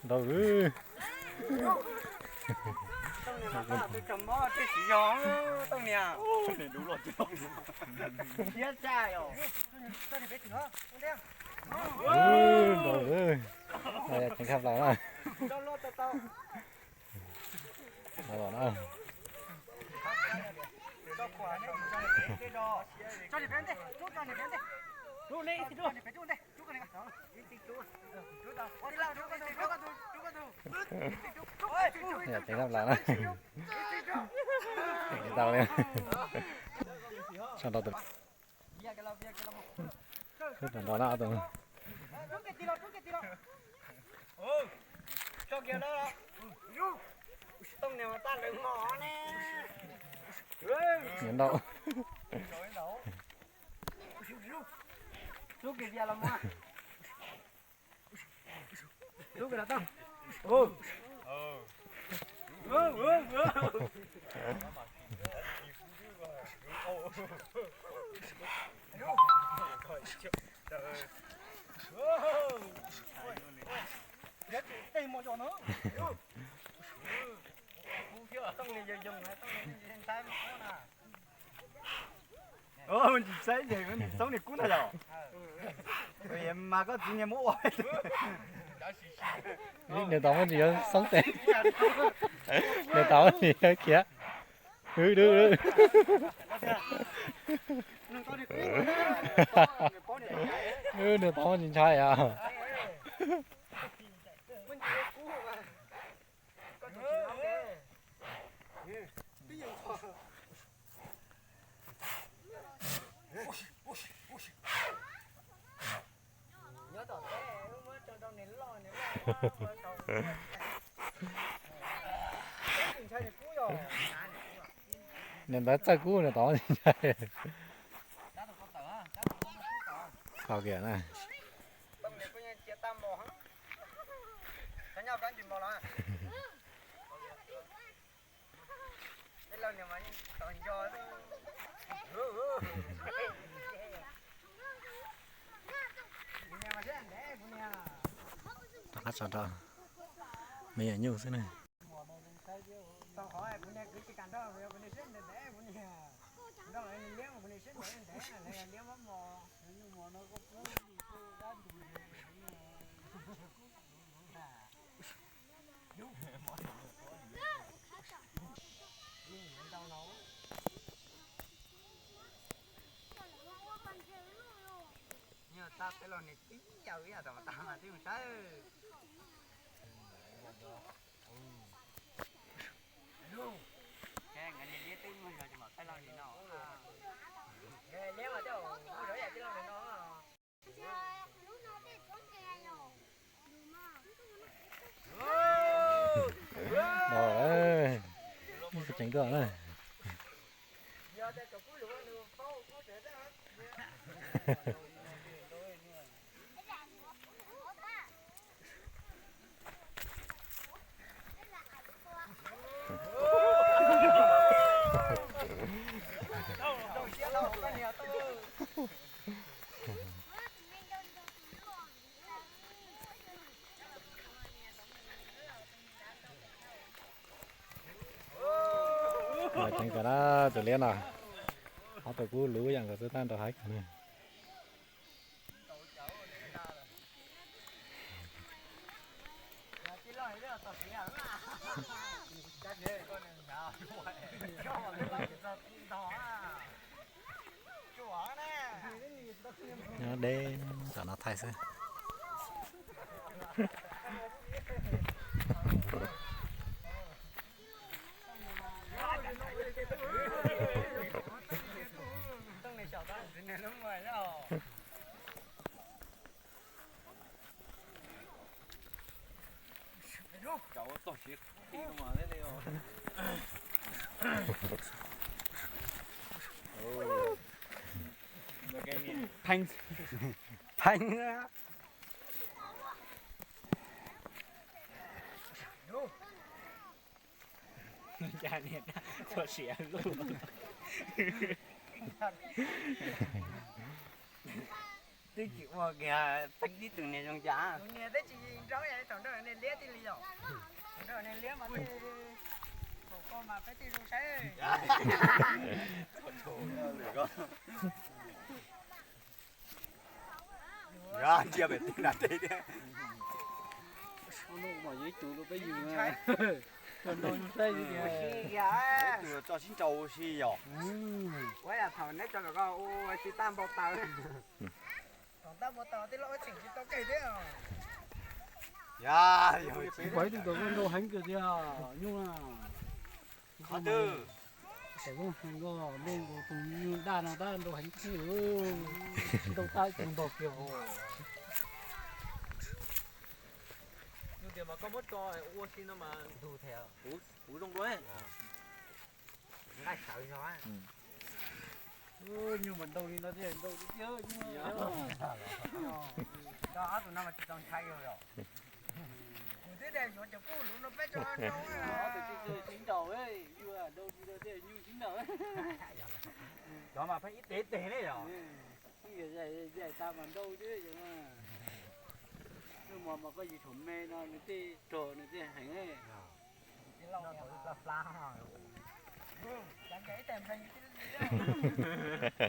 Nrau. Nrau. Ceev khaj plaws na. Ceev khaj plaws na. Tau li. Sau rau tus. Khwb rau nrau na tus. Nrau. Tsis saib ces txob niag kub ntag yom. Mas koj txiv niag muab ua. Nws tau muab tsis yuav xoob tes. Nws tau muab tsis yuav khiav. Nws tau muab tsis ntshai os. Niam ntawd txawj kub nws tau ntshai. Tau kiag na. Rov qab tso rau me nyuam nyuj xwb na. Nyuj tag peb los nws tib yam ib yam tom tas mas twb mus saib. Nkawd niag liab twb muag zog tsis pom peb los li no. Liab mas tej zaum muag zog ib yam peb los li no. Ib tug tseem tuaj na. Los ceev kawg na tus liab no. Ob tug kub luv yam nkawd xwb tab nrau haib kawg na. Nyob deb, tam no thaij xwb. Pheej, pheej. Cas niag txhua siav luj. Twb tsis ua kiag, peb tib tug niag zoo cas. Tus niag twb tsis nrau, thaum nrau niag liab tij li yom. Thaum nrau niag liab mas tej, thaum ko mas peb tej zoo saib. Ntsia pem tej nram tej thiab. Mus yus ib tug rau peb yus, tus tso sib nrau ua si yom. Ua yam thaum neb tso kom koj ua tsis tag npau taws. Thaum tag npau taws tij laug ua tseem tsis tau kawg thiab. Yog, yog, tsis pom ib tug tau koj nrau heev kawg thiab nyuj na. Qhov twg? Tam zoo heev koj nrau nkaus tus nyuj daj no tab nrau heev kawg, nrau tab ib tug ntog kiag os. Yog tias mas koj muab tso ua si no mas ntug thiab, kuv zoo dua. Nqaij sawv zog. Nyuj mas nrau li no thiaj nrau tiag tiag nyuj. Ob tug no mas tsis tau ntshai yus yom. Kuv twb tias yuav cov kuj lub no peb tso nrau. Ob tug tsis nrau, yus nrau li no thiaj nyuj sib nrau. Cov mas pheej ib teg teg ne yom. Pheej zais zais tas mas nrau xwb. Nyuj mos mas koj yus thaum me no nws tej rog nws thiaj heev.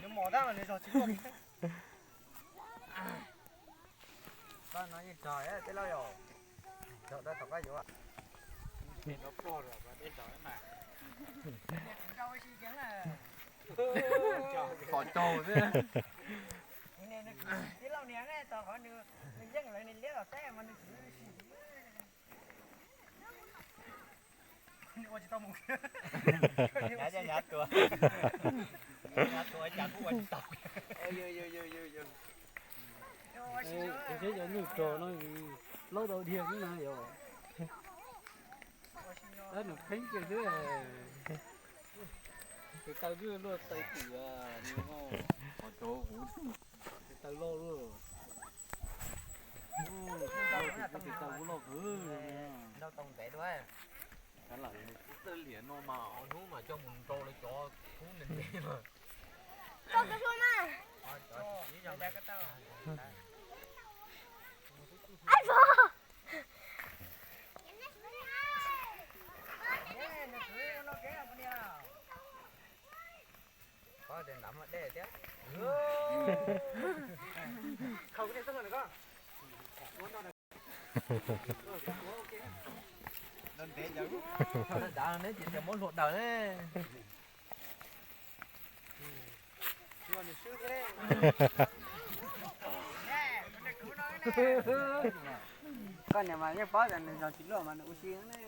Nws mos tab mas nws zog tsis luaj. Koj no yeej rog tij laug yom. Rog dab tom koj yuav. Qhov caug xwb. Tij laug niag ne, txog qhov nws yeej lawv niag liab los teb mas nws tsis ua tsis tau mus. Nyav tua, nyav tua cas kuj ua tsis tau. Kuv saib cov nyuj rog no plaub tau dhia xwb na yom. Tab nws pheeb kiag xwb. Tus taw twb luaj taw tim nws, tus taw loj luaj. Tus taw kuj loj kawg. Txawj liam no mas ob hnub mas coj mus nrau lawv cov kub ntev ntev mas. Koj tus hlua mas. Ab, Neb ces tias muab hluav daws ne. Koj niam mas yeej paub tias nws zog tsis luaj mas nws ua si ne.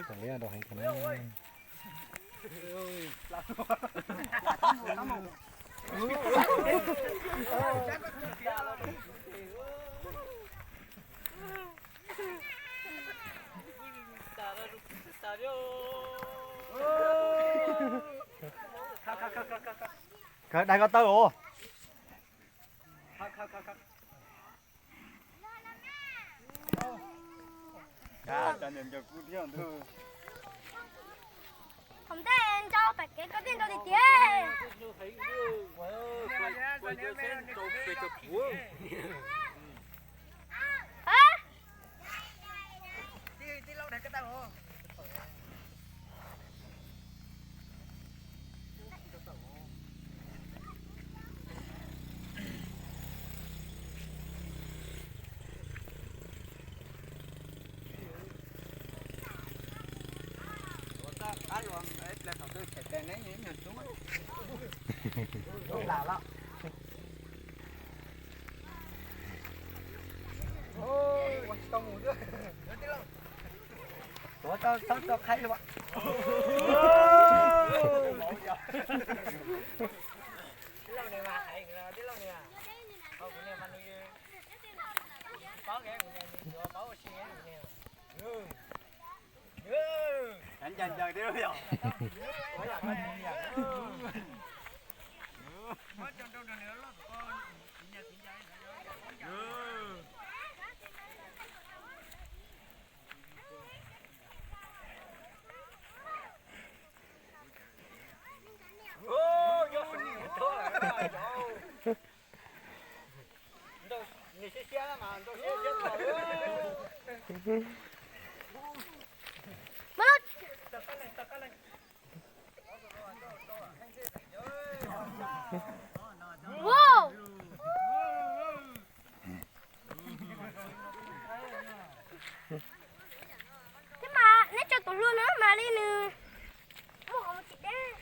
Tam li rau heev kawg na. Kawg daig ko taw os. Thaum ntej nrau pem kev koj thiaj nrau tiag tiag. Tuav tau txhob tso qhaib lawm. Tij laug niag mas heev, tij laug niag, kuv niag mas nws tsis paub, kuv niag nws yuav paub ua si kuv niag. Wow. Thiab mas neb tso tus hlua no mas li nws muaj qhov muag tsis deb.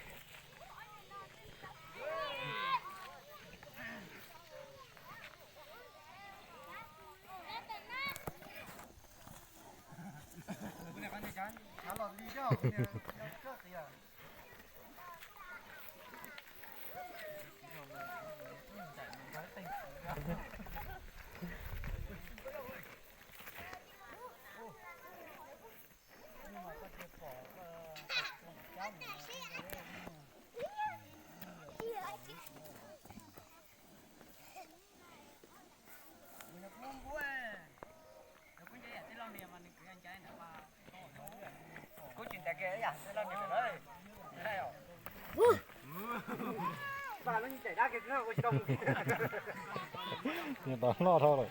Nws tau noj dhau lawm.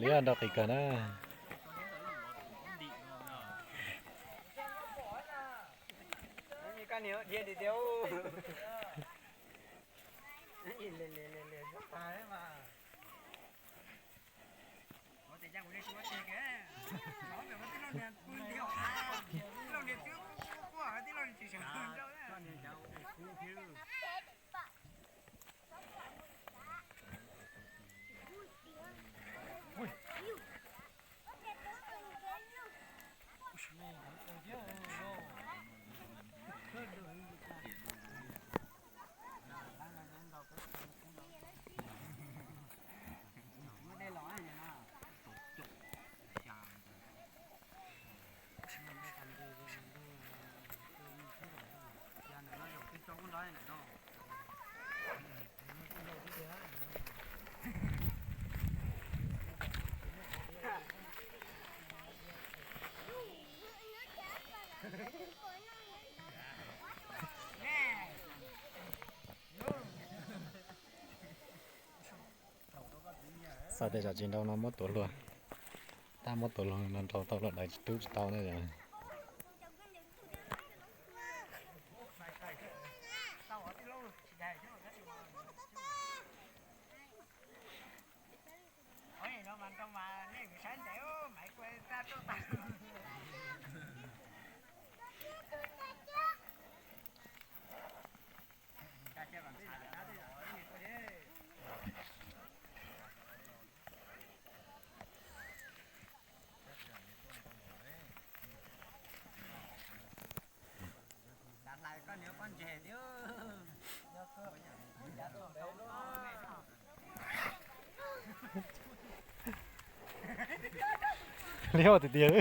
Liab nrau qis kawg na. Xav tias tsam tsis nrau no muab tuav hlua. Tab muab tuav hlua no nrau tau los daws tsis tub tsis tau na. Liab tiag tiag.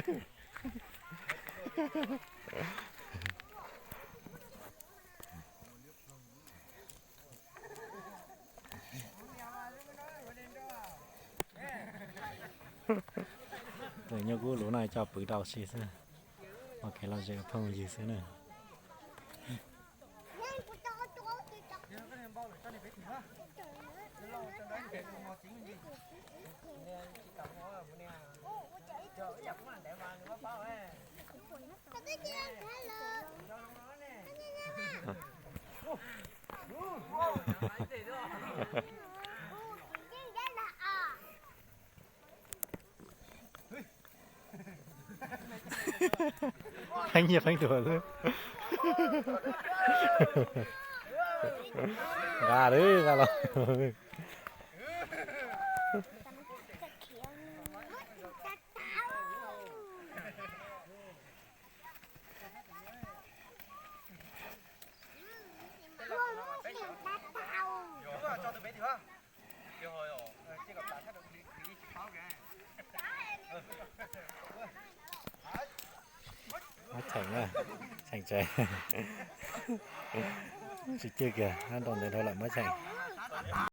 Nyob kuv lub no coj pw rau si xwb. Ua kev lom zem phooj ywg xwb na. Pheej nyiaj pheej tuag xwb. Nqa lawm, nqa los. Muab cheem na, cheem tsev. Tsis cwg kiag, nrau ntawd dhau lawm muab cheem.